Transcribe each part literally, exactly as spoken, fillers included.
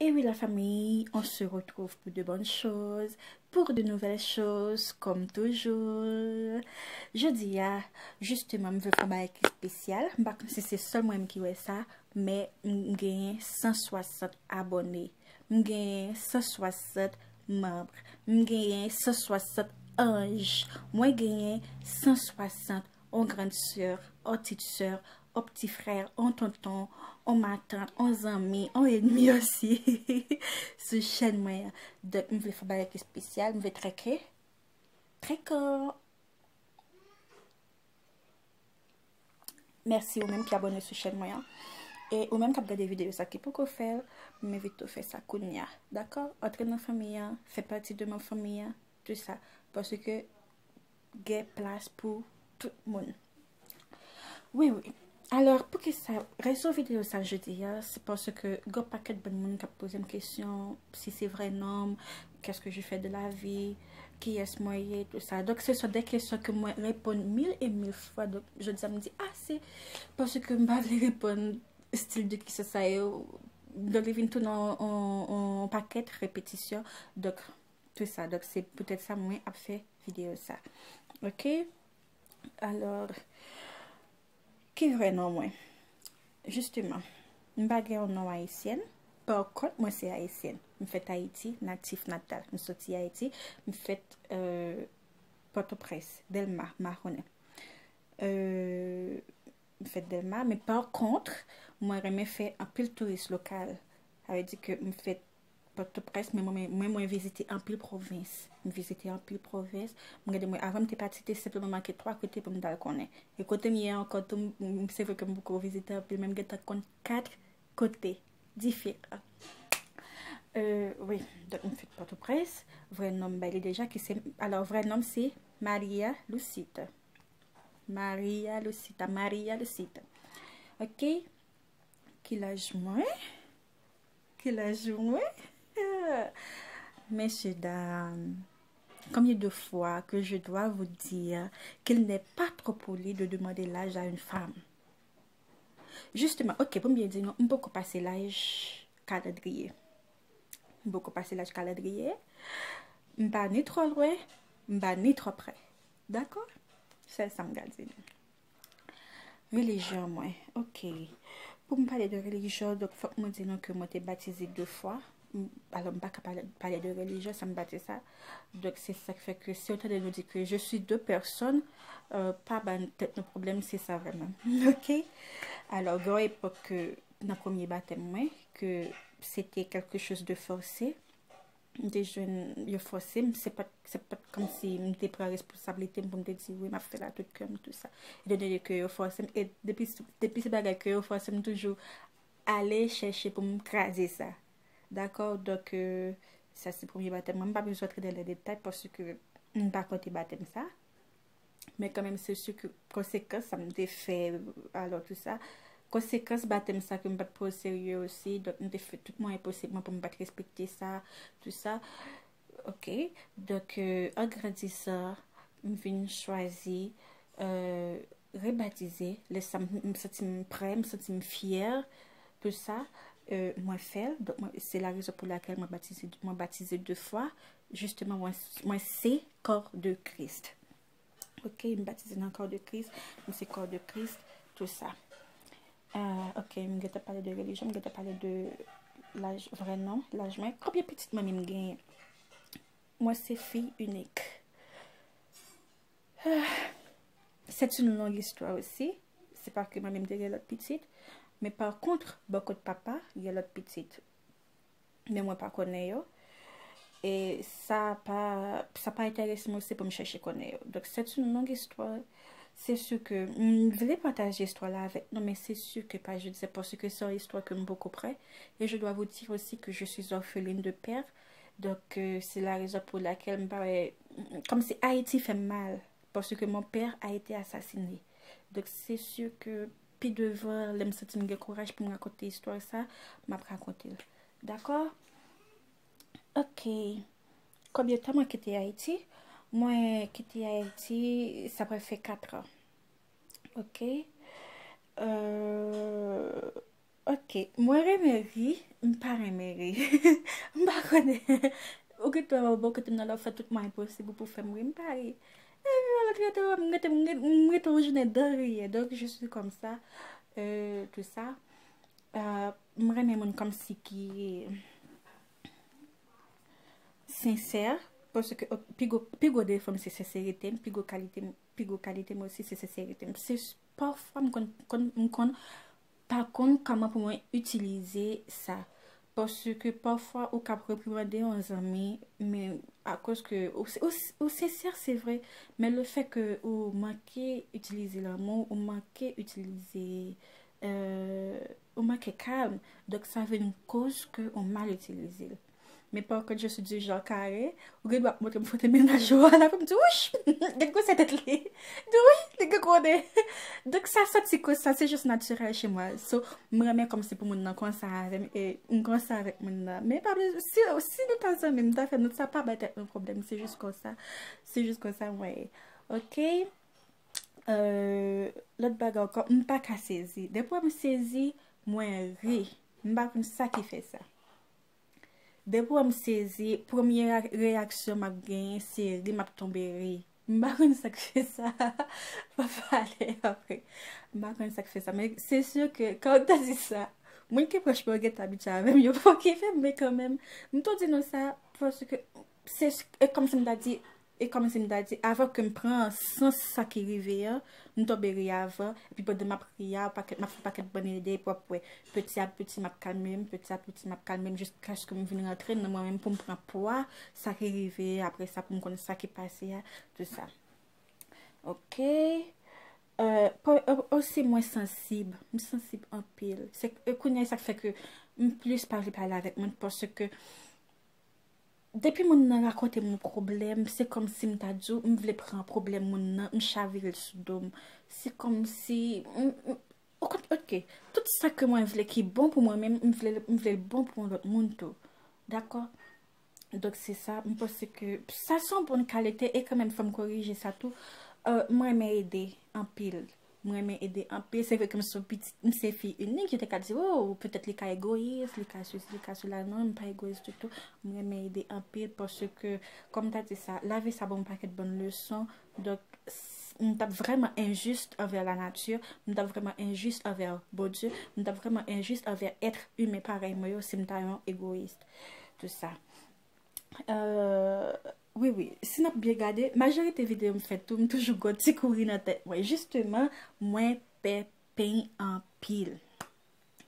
Et oui, la famille, on se retrouve pour de bonnes choses, pour de nouvelles choses, comme toujours. Jodi a, justement, m vle fè yon bagay ki espesyal. M pa konn si se sèl mwen menm ki wè sa, men m genyen san swasant abòne. M genyen san swasant manm. M genyen san swasant anj. Mwen genyen san swasant on grann sè, on ti sè, on ti frè, on tonton, on matant, on zanmi, on ènmi osi sou chèn mwen an. Donk, m vle fè bagay ki espesyal, m vle trèke. Trèke. Mèsi ou menm ki abòne sou chèn mwen an. E ou menm k ap gade videyo sa ki poko fè l, m envite w fè sa kounye a. Dakò? Antre nan fanmi an, fè pati de manm fanmi an, tout sa. Paske gen plas pou tout moun. Wi, wi. Alò, poukisa rezon videyo sa jodi a, se paske gen yon pakèt bann moun k ap poze m kesyon, si se vrè non m, qu'est-ce que je fais de la vie, kiyès mwen ye, tout sa. Donk, se sont des questions ke mwen reponn mil e mil fwa. Donk, jodi a, m di, ah, se paske m pa vle reponn stil de kesyon sa yo. Donk, li vin tounen yon, yon, yon pakèt repetisyon. Donk, tout sa. Donk, se poutèt sa mwen ap fè videyo sa. Ok? Alò, ki vrè non mwen? Jisteman, m pa gen yon non ayisyèn. Pa kont, mwen se ayisyèn. M fèt Ayiti, natif natal. M soti Ayiti. M fèt, euh, Pòtoprens, Dèlma, Mahonè. Euh, m fèt Dèlma, men pa kont, mwen renmen fè anpil touris lokal. Sa vle di ke m fèt Pòtoprens, men mwen, mwen, mwen vizite anpil pwovens. M vizite anpil pwovens. M gade mwen, avan m te pati, te senpleman make twa kote pou m t al konnen. E kote m ye a ankò tou, m, m, se vre ke m poko vizite anpil, men m gentan konn kat kote diferan. Euh, wi, donk m fèt Pòtoprens. Vrè non m bay li deja, ki se, alò, vrè non m se Maria Lucita. Maria Lucita, Maria Lucita. Ok? Ki laj mwen? Ki laj mwen? Messieurs, dames, combien de fois que je dois vous dire qu'il n'est pas trop poli de demander l'âge à une femme? Jisteman, ok, pou m byen di nou, m poko pase laj kalandriye. M poko pase laj kalandriye. M pa ni twò lwen, m pa ni twò pre. Dakò? Sèl sa m ka di nou. Relijyon mwen, ok. Pou m pale de relijyon, donk, fòk mwen di nou ke mwen te batize de fwa. M, alò, m pa ka pale, pale de relijyon san m pa di sa. Donk, se sa k fè ke si w tande nou di ke je suis deux personnes, euh, pa ban tèt nou pwoblèm, se sa vrèman. Ok? Alò, gen yon epòk ke nan premye batèm mwen, ke se te quelque chose de forcé. M te jwenn, yo fòse m, se pa t, se pa t kòmsi m te pran responsablite m pou m te di wi, m ap fè l a tout kè m, tout sa. Etandone ke yo fòse m, e depi, depi se bagay ke yo fòse m toujou ale chèche pou m kraze sa. Dakò? Donk, euh, sa se premye batèm mwen. M pa bezwen antre nan lè detay paske m pa konte batèm sa. Men kanmenm, se si ke konsekans sa m te fè, alò, tout sa. Konsekans batèm sa ke m pa t pran oserye osi. Donk, m te fè tout mwayen posib mwen pou m pa t respekte sa, tout sa. Ok. Donk, euh, an grandisan, m vin chwazi, euh, rebatize. Lè sa, m, m santi m prè, m santi m fyè, tout sa. Euh, mwen fè l. Donk, mwen, se la rezon pou lakèl mwen batize, mwen batize de fwa. Jisteman, mwen, mwen se kò de Kris. Ok, m batize nan kò de Kris, m se kò de Kris, tout sa. Ah, ok, m gentan pale de relijyon, m gentan pale de laj, vrè non, laj mwen. Konbyen pitit manmi m genyen? Mwen se fi inik. Ah, c'est une longue histoire aussi. Se pa ke manmi m te gen lòt pitit, men pa kont, bò kot papa, gen lòt pitit. Men mwen pa konnen yo. E sa pa, sa pa enterese mwen osi pou m chèche konnen yo. Donk, c'est une longue histoire. Se si ke m vle pataje istwa la avèk nou, men se si ke pa jodi a, paske se yon istwa ke m poko prè. Et je dois vous dire aussi que je suis orpheline de père. Donk, euh, c'est la raison pour laquelle m pa wè, kòmsi Ayiti fè m mal, paske mon père a été assassiné. Donk, se si ke pi devan, lè m santi m gen kouraj pou m rakonte istwa sa, m ap rakonte l. Dakò? Ok. Konbyen tan mwen kite Ayiti? Mwen kite Ayiti, sa pral fè kat an. Ok. Euh, Ok, mwen renmen ri, m pa renmen ri. M pa konnen. Ou gen dwa wè bò kote m nan la, w fè tout mwayen posib ou pou fè m ri, m pa ri. Epi yon lòt kote, m rete, m rete, m rete yon jounen dan ri. Donc, je suis comme ça, euh, tout ça. Euh, m renmen moun kòmsi ki sensè, paske, ok, pi gwo, pi gwo defo m se senserite m, pi gwo kalite m, pi gwo kalite m osi se senserite m. Se s-, pafwa m konn, konn, m konn pa konn kòman pou mwen itilize sa. Paske pafwa ou ka ap reprimande yon zanmi, men akoz ke ou, ou, ou sensè, se vre, men le fè ke ou manke itilize lanmou, ou manke itilize, euh, ou manke kalm, donk sa vin koz ke ou mal itilize l. Men pa kont, je suis du genre carré, ou gen dwa ap montre m foto mennaj ou a, la pou m di, wouch, gen gwo sè tèt li. Di wi, li gen gwo nen. Donk sa soti konsa, se jis natirèl chez moi. So, m renmen kòmsi pou moun nan konsa avè m, e m konsa avèk moun nan. Men pa bezwen, si, si nou ta zanmi, m ta fè nou sa, pa bay tèt nou pwoblèm, se jis konsa. Se jis konsa mwen ye. Ok? Euh, lòt bagay ankò, m pa ka sezi. Depi w wè m sezi, mwen ri. M pa konn sa ki fè sa. Depi w wè m sezi, premye ra-, reyaksyon m ap genyen, se ri, m ap tonbe ri. M pa konn sa k fè sa. M ap pale apre. M pa konn sa k fè sa. Men se si ke, kan w ta di sa, moun ki pwòch mwen yo gentan abitye avè m, yo poko fè m, men kanmenm, m tou di nou sa, paske se, e kòmsi m ta di, e kòmsi m ta di, avan ke m pran sans sa ki rive an, m tonbe ri avan, epi pandan m ap ri a, pakèt, m ap fè pakèt bann ide, epi w ap wè, peti a peti, m ap kalme m, peti a peti, m ap kalme m, jiskaske m vin rantre nan mwen menm pou m pran pwa sa ki rive, apre sa pou m konn sa ki pase a, tout sa. Ok. Euh, pa, euh, osi mwen sansib, m sansib anpil. Se, e kounye a sa k fè ke m plis pa vle pale avèk moun, paske depi moun nan rakonte m yon pwoblèm, se kòmsi m ta di w, m vle pran pwoblèm moun nan, m chavire l sou do m. Se kòmsi, m, m, ou konp-, ok, tout sa ke mwen vle ki bon pou mwen menm, m vle, m vle l bon pou yon lòt moun tou. Dakò? Donk, se sa, m panse ke sa se yon bon kalite, e kanmenm, fò m korije sa tou. Euh, mwen renmen ede anpil. Mwen renmen ede anpil. Se vre ke m se yon pitit, m se fi inik, yo te ka di, oh, petèt li ka egoyis, li ka sesi, li ka sela. Non, m pa egoyis ditou. Mwen renmen ede anpil paske, kòm m ta di sa, lavi sa ban m yon pakèt bon leson. Donk, s-, m t ap vrèman enjis anvè lanati, m t ap vrèman enjis anvè Bondye, m t ap vrèman enjis anvè èt imen parèy mwen yo si m ta yon egoyis. Tout sa. Euh, wi, wi. Si n ap byen gade, majorite videyo m fè tou, m toujou gon ti kouri nan tèt mwen. Jisteman, mwen pè peny anpil.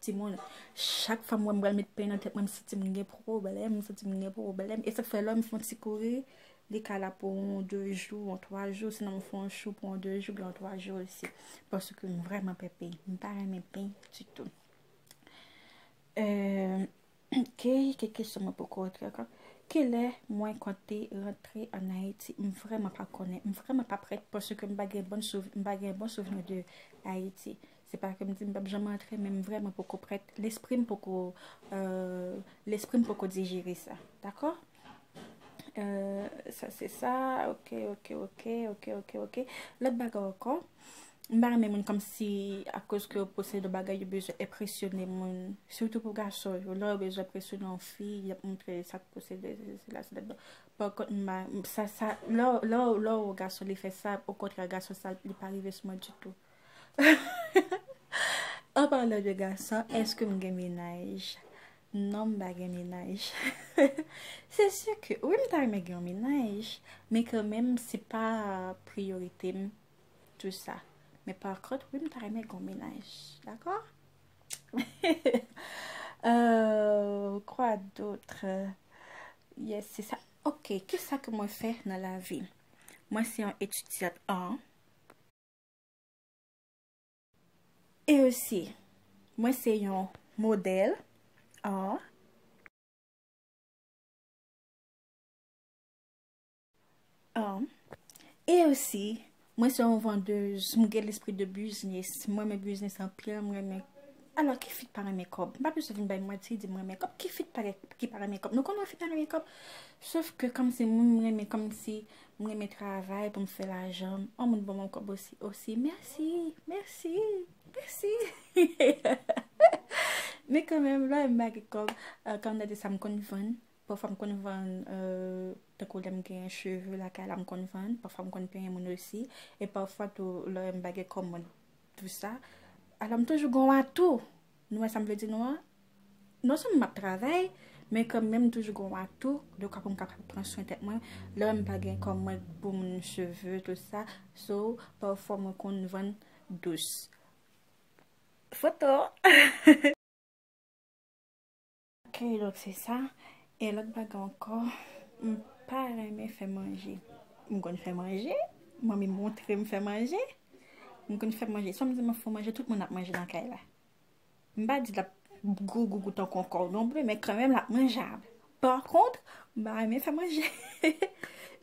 Timoun, chak fwa m wè m pral met peny nan tèt mwen, m santi m gen pwoblèm, m santi m gen pwoblèm. E sa k fè lè m fè yon ti kouri, li ka la pou yon de jou, yon twa jou, sinon m fè yon chou pou yon de jou, gen yon twa jou osi. Paske m vrèman pè peny. M pa renmen peny ditou. Euh, Ok, kèk kesyon mwen poko rantre ankò. Kilè mwen konte rantre ann Ayiti? M vrèman pa konnen. M vrèman pa prèt paske m pa gen bon souv-, m pa gen bon souvni de Ayiti. Se pa ke m di m p ap janm rantre, men m vrèman poko prèt. Lespri m poko, euh, lespri m poko dijere sa. Dakò? Euh, sa se sa. Ok, ok, ok, ok, ok, ok. Lòt bagay ankò. M pa renmen moun kòmsi akoz ke yo posede yon bagay, yo bezwen enpresyone moun. Sitou pou gason yo, lè yo bezwen enpresyone yon fi, y ap montre sa k posede, sesi, sela, sela. Bon, pa kont, m pa, sa, sa, lè, lè, lè yon gason li fè sa, okontrè, gason sa, li pa rive sou mwen ditou. An palan de gason, èske m gen mennaj? Non, m pa gen mennaj. Se si ke, wi, m ta renmen gen yon mennaj, men kanmenm, se pa priyorite m. Tout sa. Men pa kont, wi, m ta renmen gen yon mennaj. Dakò? Euh, quoi d'autre? Yes, se sa. Ok, kisa ke mwen fè nan lavi? Mwen se yon etidyant an. E osi, mwen se yon modèl an. An. E osi, mwen se yon vandèz, m gen lespri de biznis, mwen renmen biznis anpil, mwen renmen. Alò, ki fi k pa renmen kòb? M pa bezwen vin bay manti, di m renmen kòb. Ki fi k pa, ki pa renmen kòb? Nou konn wè fi pa renmen kòb. Sof ke kòmsi mwen, mwen renmen, kòmsi mwen renmen travay pou m fè lajan. Yon moun ban mwen kòb osi, osi. Mèsi, mèsi, mèsi. Men kanmenm, lè m pa gen kòb, euh, kanmèt sa m konn vann. Pafwa m konn vann, euh, tankou lè m gen cheve lakay la, m konn vann. Pafwa m konn penyen moun osi. E pafwa tou, lè m pa gen kòb, mwen tou sa. Alò, m toujou gon atou. Nou wè sa m vle di nou an? Non sèlman m ap travay, men kanmenm m toujou gon atou. Dekwa pou m kapab pran swen tèt mwen. Lè m pa gen kòb, mwen pou moun cheve, tou sa. So, pafwa mwen konn vann dous. Foto! Ok, donk se sa. E lòt bagay ankò, m pa renmen fè manje. M konn fè manje, manmi montre m fè manje. M konn fè manje. Swa m di m ap fè manje, tout moun ap manje nan kay la. M pa di l ap gou gou gou tankou yon kòdon ble, men kanmenm l ap manjab. Pa kont, m pa renmen fè manje.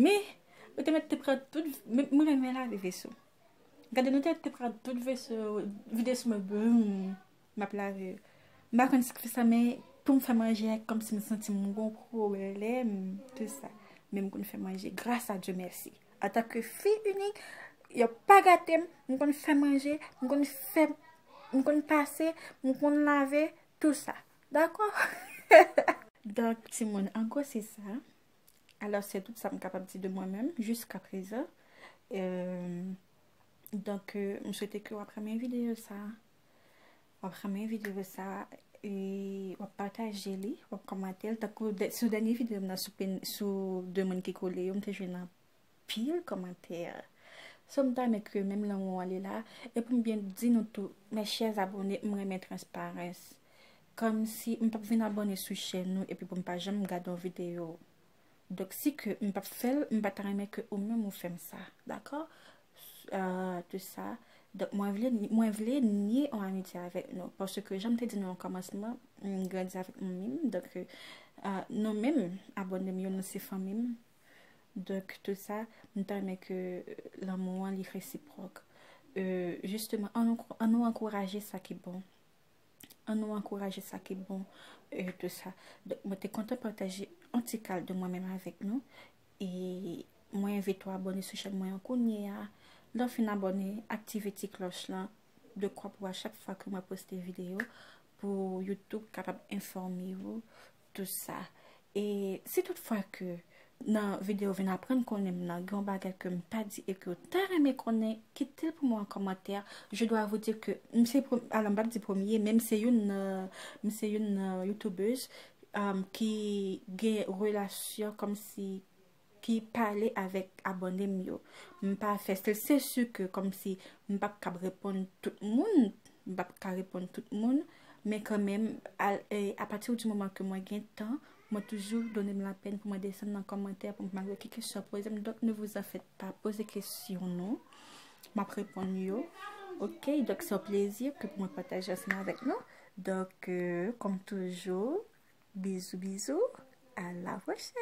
Men, ou te mèt te pran tout, men mwen renmen lave veso. Gade, nou te, te pran tout veso, vide sou mwen, boum, m ap lave yo. M pa konn sa k fè sa, men pou m fè manje a, kòmsi m santi m gon pwoblèm, tou sa. Men m konn fè manje, gras a Dye mèsi. Antanke fi inik, yo pa gate m, m konn fè manje, m konn fè, m konn pase, m konn lave, tou sa. Dakò? Donk, timoun, an gwo, se sa. Alò, se tout sa m kapab di de mwen menm jiska prezan. Euh, donk, euh, m swete ke w ap renmen videyo sa. W ap renmen videyo sa e w ap pataje li, w ap kòmante l. Tankou dè-, sou dènye videyo m nan sou pen-, sou de moun ki kole yo, m te jwenn anpil kòmantè. So, m ta renmen ke menm lanmou an li la. E pou m byen di nou tou, mes chers abonnés, m renmen transparans. Kòmsi m p ap vin abòne sou chèn nou epi pou m pa janm gade yon videyo. Donk, si ke m p ap fè l, m pa ta renmen ke ou menm ou fè m sa. Dakò? Euh, tout sa. Donk, mwen vle, mwen vle nye yon amitye avèk nou. Paske, jan m te di nou an kòmansman, m grandi avèk manmi m. Donk, euh, nou menm, abòne m yo, nou se fanmi m. Donk, tout sa, m ta renmen ke lanmou an li resipwòk. Euh, jisteman, an nou, an nou ankouraje sa ki bon. An nou ankouraje sa ki bon, euh, tout sa. Donk, mwen te kontan pataje yon ti kal de mwen menm avèk nou. E mwen envite w abòne sou chèn mwen an kounye a. Lè w fin abòne, aktive ti klòch lan, dekwa pou a chak fwa ke mwen poste videyo, pou YouTube kapab enfòme w, tou sa. E si tout fwa ke nan videyo vin aprann konnen m nan, gen yon bagay ke m pa di e ke w ta renmen konnen, kite l pou mwen an kòmantè. Je dois vous dire que m se prem-, alò, m p ap di premye, men m se youn nan, m se youn nan youtubers, um, ki gen relasyon kòmsi ki pale avèk abòne m yo. M pa fè stil, se si ke kòmsi m p ap kab reponn tout moun, m p ap ka reponn tout moun, men kanmenm, al-, e, apati di moman ke mwen gen tan, mwen toujou done m lapèn pou mwen desann nan kòmantè pou m al wè ki kesyon poze m. Donk, ne vous en faites pas, poze kesyon nou. M ap reponn yo. Ok, donk se yon plezi ke pou mwen pataje ansanm avèk nou. Donk, euh, kòm toujou, bisous, bisous, à la prochaine.